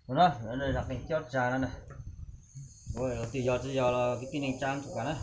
Tus no, zaj qeej cob tsa no na. Ua tus yog tsis yog los kwv tij neej tsa txhua kam na.